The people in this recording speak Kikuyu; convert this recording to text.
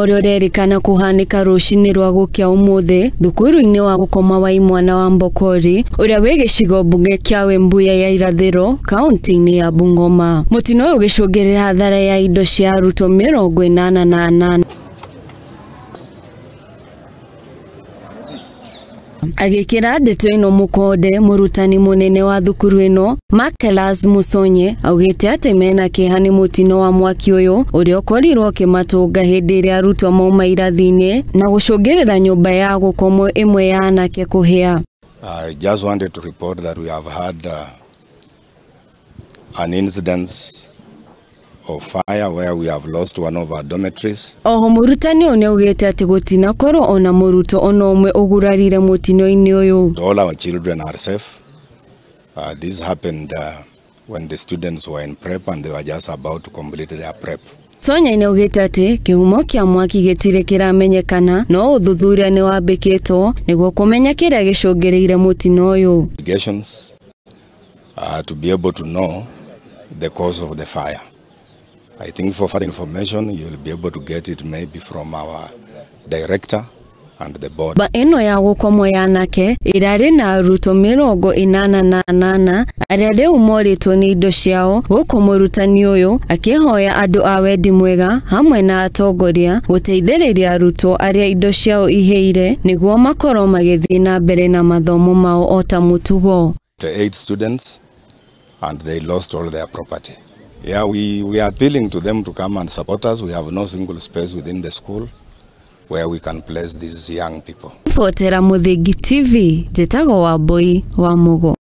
Ũrĩa ũrerĩkana kũhanĩka rũcinĩ rwa gũkĩa ũmũthĩ thukuru-inĩ wa gũkoma wa imwana wa Mbokori ũrĩa wĩ gĩcigo mbunge kĩa Wembuya ya irathĩro kaunti-inĩ ya Bungoma. Mũtino ũyũ ũgĩcũngĩrĩra hathara ya indo cia arutwo 88. Agĩkĩra ndeto ĩno mũkonde, mũrutani mũnene wa thukuru ĩno Makelas Musonye augĩte atĩ mena kĩeha nĩ mũtino wa mwaki ũyũ ũrĩa ũkorirwo ũkĩmatũnga hĩndĩ ĩrĩa arutwo mauma irathi-inĩ na gũcũngĩrĩra nyũmba ya gũkomwo ĩmwe ya anake kũhĩa. I just wanted to report that we have had an incident of fire where we have lost one of our dormitories. Oho mũrutani ũyũ nĩaugĩte atĩ gũtinakorwo ona mũrutwo ona ũmwe ũgurarire mũtino-inĩ ũyũ. All our children are safe. This happened when the students were in prep and they were just about to complete their prep. Sonya nĩaugĩte atĩ kĩhumo kĩa mwaki gĩtirĩ kĩramenyekana no ũthuthuria nĩwambĩkĩtwo nĩguo kũmenya kĩrĩa gĩcũngĩrĩire mũtino ũyũ. Investigations to be able to know the cause of the fire. I think for further information, you will be able to get it maybe from our director and the board. Ba ĩno ya gũkomwo ya anake ĩrarĩ na arutwo 88 arĩa rĩu morĩtwo nĩ indo ciao, gũkũ mũrutani ũyũ akĩhoya andũ a wendi mwega hamwe na atongoria gũteithĩrĩria arutwo arĩa indo ciao ihĩire nĩguo makorwo magĩthiĩ na mbere na mathomo mao o ta mũtugo. 8 students and they lost all their property. Yeah, we are appealing to them to come and support us. We have no single space within the school where we can place these young people. Botera Muthingi TV, njĩtagwo Wambui wa Mugo.